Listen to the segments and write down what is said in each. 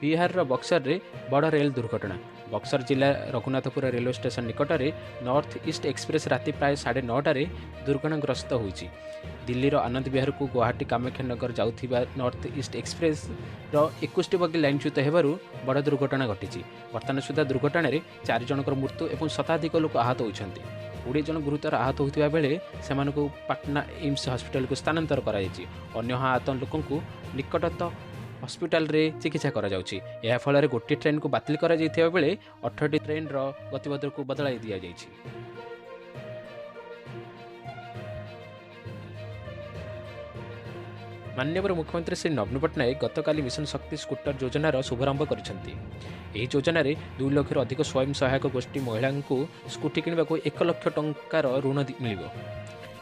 ବିହାରର ବକ୍ସରରେ ବଡ଼ ରେଳ ଦୁର୍ଘଟଣା। ବକ୍ସର ଜିଲ୍ଲା ରଘୁନାଥପୁର ରେଲୱେ ଷ୍ଟେସନ ନିକଟରେ ନର୍ଥ ଇଷ୍ଟ ଏକ୍ସପ୍ରେସ୍ ରାତି ପ୍ରାୟ 9:30ରେ ଦୁର୍ଘଟଣାଗ୍ରସ୍ତ ହୋଇଛି। ଦିଲ୍ଲୀର ଆନନ୍ଦ ବିହାରକୁ ଗୁଆହାଟୀ କାମାକ୍ଷାନଗର ଯାଉଥିବା ନର୍ଥ ଇଷ୍ଟ ଏକ୍ସପ୍ରେସ୍ର 21ଟି ବଗି ଲାଇନଚ୍ୟୁତ ହେବାରୁ ବଡ଼ ଦୁର୍ଘଟଣା ଘଟିଛି। ବର୍ତ୍ତମାନ ସୁଦ୍ଧା ଦୁର୍ଘଟଣାରେ 4 ଜଣଙ୍କର ମୃତ୍ୟୁ ଏବଂ ଶତାଧିକ ଲୋକ ଆହତ ହୋଇଛନ୍ତି। 20 ଜଣ ଗୁରୁତର ଆହତ ହୋଇଥିବା ବେଳେ ସେମାନଙ୍କୁ ପାଟନା ଏମ୍ସ ହସ୍ପିଟାଲକୁ ସ୍ଥାନାନ୍ତର କରାଯାଇଛି। ଅନ୍ୟ ଆହତ ଲୋକଙ୍କୁ ନିକଟସ୍ଥ ହସ୍ପିଟାଲରେ ଚିକିତ୍ସା କରାଯାଉଛି। ଏହାଫଳରେ ଗୋଟିଏ ଟ୍ରେନ୍କୁ ବାତିଲ କରାଯାଇଥିବା ବେଳେ 18ଟି ଟ୍ରେନ୍ର ଗତିପଥକୁ ବଦଳାଇ ଦିଆଯାଇଛି। ମାନ୍ୟବର ମୁଖ୍ୟମନ୍ତ୍ରୀ ଶ୍ରୀ ନବୀନ ପଟ୍ଟନାୟକ ଗତକାଲି ମିଶନ ଶକ୍ତି ସ୍କୁଟର ଯୋଜନାର ଶୁଭାରମ୍ଭ କରିଛନ୍ତି। ଏହି ଯୋଜନାରେ 2 ଲକ୍ଷରୁ ଅଧିକ ସ୍ୱୟଂ ସହାୟକ ଗୋଷ୍ଠୀ ମହିଳାଙ୍କୁ ସ୍କୁଟି କିଣିବାକୁ 1 ଲକ୍ଷ ଟଙ୍କାର ଋଣ ମିଳିବ।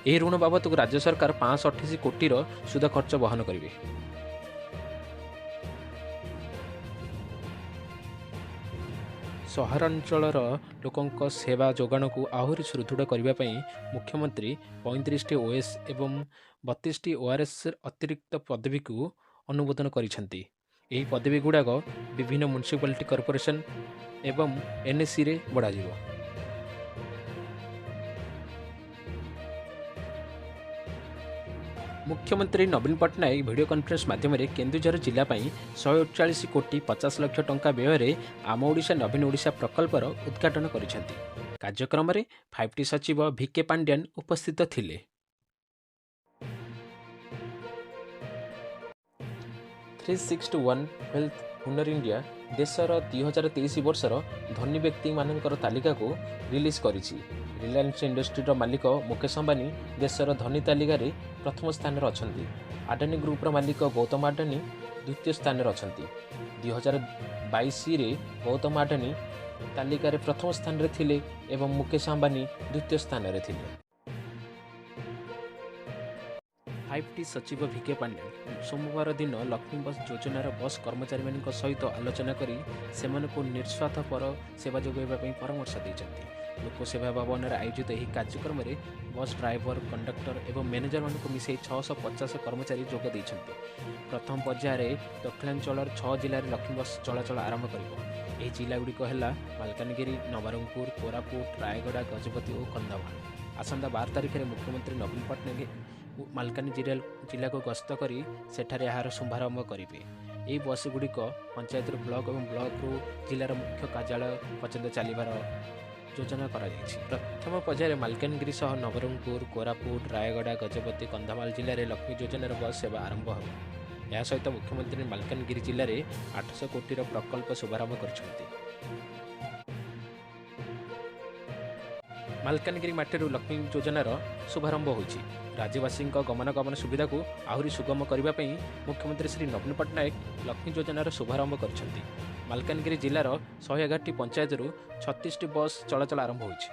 ଏହି ଋଣ ବାବଦକୁ ରାଜ୍ୟ ସରକାର 528 କୋଟିର ସୁଧ ଖର୍ଚ୍ଚ ବହନ କରିବେ। ସହରାଞ୍ଚଳର ଲୋକଙ୍କ ସେବା ଯୋଗାଣକୁ ଆହୁରି ସୁଦୃଢ଼ କରିବା ପାଇଁ ମୁଖ୍ୟମନ୍ତ୍ରୀ 35ଟି ଓଏସ୍ ଏବଂ 32ଟି ଓଆର୍ଏସ୍ ଅତିରିକ୍ତ ପଦବୀକୁ ଅନୁମୋଦନ କରିଛନ୍ତି। ଏହି ପଦବୀଗୁଡ଼ାକ ବିଭିନ୍ନ ମ୍ୟୁନିସିପାଲିଟି କର୍ପୋରେସନ୍ ଏବଂ ଏନ୍ଏସିରେ ବଢ଼ାଯିବ। ମୁଖ୍ୟମନ୍ତ୍ରୀ ନବୀନ ପଟ୍ଟନାୟକ ଭିଡ଼ିଓ କନଫରେନ୍ସ ମାଧ୍ୟମରେ କେନ୍ଦୁଝର ଜିଲ୍ଲା ପାଇଁ 139 କୋଟି 50 ଲକ୍ଷ ଟଙ୍କା ବ୍ୟୟରେ ଆମ ଓଡ଼ିଶା ନବୀନ ଓଡ଼ିଶା ପ୍ରକଳ୍ପର ଉଦ୍ଘାଟନ କରିଛନ୍ତି। କାର୍ଯ୍ୟକ୍ରମରେ 5ଟି ସଚିବ ଭି.କେ. ପାଣ୍ଡିଆନ ଉପସ୍ଥିତ ଥିଲେ। 361 ୱେଲ୍ଥ ହୁନର ଇଣ୍ଡିଆ ଦେଶର 2023 ବର୍ଷର ଧନୀ ବ୍ୟକ୍ତିମାନଙ୍କର ତାଲିକାକୁ ରିଲିଜ୍ କରିଛି। ରିଲାଏନ୍ସ ଇଣ୍ଡଷ୍ଟ୍ରିର ମାଲିକ ମୁକେଶ ଅମ୍ବାନୀ ଦେଶର ଧନୀ ତାଲିକାରେ ପ୍ରଥମ ସ୍ଥାନରେ ଅଛନ୍ତି। ଆଡାନୀ ଗ୍ରୁପର ମାଲିକ ଗୌତମ ଆଡାନୀ ଦ୍ୱିତୀୟ ସ୍ଥାନରେ ଅଛନ୍ତି। 2022ରେ ଗୌତମ ଆଡାନୀ ତାଲିକାରେ ପ୍ରଥମ ସ୍ଥାନରେ ଥିଲେ ଏବଂ ମୁକେଶ ଅମ୍ବାନୀ ଦ୍ୱିତୀୟ ସ୍ଥାନରେ ଥିଲେ। 5ଟି ସଚିବ ଭି.କେ. ପାଣ୍ଡିଆନ ସୋମବାର ଦିନ ଲକ୍ଷ୍ମୀ ବସ୍ ଯୋଜନାର ବସ୍ କର୍ମଚାରୀମାନଙ୍କ ସହିତ ଆଲୋଚନା କରି ସେମାନଙ୍କୁ ନିଃସ୍ୱାର୍ଥପର ସେବା ଯୋଗାଇବା ପାଇଁ ପରାମର୍ଶ ଦେଇଛନ୍ତି। ଲୋକସେବା ଭବନରେ ଆୟୋଜିତ ଏହି କାର୍ଯ୍ୟକ୍ରମରେ ବସ୍ ଡ୍ରାଇଭର, କଣ୍ଡକ୍ଟର ଏବଂ ମ୍ୟାନେଜରମାନଙ୍କୁ ମିଶାଇ 650 କର୍ମଚାରୀ ଯୋଗ ଦେଇଛନ୍ତି। ପ୍ରଥମ ପର୍ଯ୍ୟାୟରେ ଦକ୍ଷିଣାଞ୍ଚଳର 6 ଜିଲ୍ଲାରେ ଲକ୍ଷ୍ମୀ ବସ୍ ଚଳାଚଳ ଆରମ୍ଭ କରିବ। ଏହି ଜିଲ୍ଲାଗୁଡ଼ିକ ହେଲା ମାଲକାନଗିରି, ନବରଙ୍ଗପୁର, କୋରାପୁଟ, ରାୟଗଡ଼ା, ଗଜପତି ଓ କନ୍ଧମାଳ। ଆସନ୍ତା 12 ତାରିଖରେ ମୁଖ୍ୟମନ୍ତ୍ରୀ ନବୀନ ପଟ୍ଟନାୟକ ମାଲକାନଗିରି ଜିଲ୍ଲାକୁ ଗସ୍ତ କରି ସେଠାରେ ଏହାର ଶୁଭାରମ୍ଭ କରିବେ। ଏହି ବସ୍ଗୁଡ଼ିକ ପଞ୍ଚାୟତରୁ ବ୍ଲକ ଏବଂ ବ୍ଲକରୁ ଜିଲ୍ଲାର ମୁଖ୍ୟ କାର୍ଯ୍ୟାଳୟ ପର୍ଯ୍ୟନ୍ତ ଚାଲିବାର ଯୋଜନା କରାଯାଇଛି। ପ୍ରଥମ ପର୍ଯ୍ୟାୟରେ ମାଲକାନଗିରି ସହ ନବରଙ୍ଗପୁର, କୋରାପୁଟ, ରାୟଗଡ଼ା, ଗଜପତି, କନ୍ଧମାଳ ଜିଲ୍ଲାରେ ଲକ୍ଷ୍ମୀ ଯୋଜନାର ବସ୍ ସେବା ଆରମ୍ଭ ହେବ। ଏହା ସହିତ ମୁଖ୍ୟମନ୍ତ୍ରୀ ମାଲକାନଗିରି ଜିଲ୍ଲାରେ 800 କୋଟିର ପ୍ରକଳ୍ପ ଶୁଭାରମ୍ଭ କରିଛନ୍ତି। ମାଲକାନଗିରି ମାଟିରୁ ଲକ୍ଷ୍ମୀ ଯୋଜନାର ଶୁଭାରମ୍ଭ ହୋଇଛି। ରାଜ୍ୟବାସୀଙ୍କ ଗମନାଗମନ ସୁବିଧାକୁ ଆହୁରି ସୁଗମ କରିବା ପାଇଁ ମୁଖ୍ୟମନ୍ତ୍ରୀ ଶ୍ରୀ ନବୀନ ପଟ୍ଟନାୟକ ଲକ୍ଷ୍ମୀ ଯୋଜନାର ଶୁଭାରମ୍ଭ କରିଛନ୍ତି। ମାଲକାନଗିରି ଜିଲ୍ଲାର 111ଟି ପଞ୍ଚାୟତରୁ 36ଟି ବସ୍ ଚଳାଚଳ ଆରମ୍ଭ ହୋଇଛି।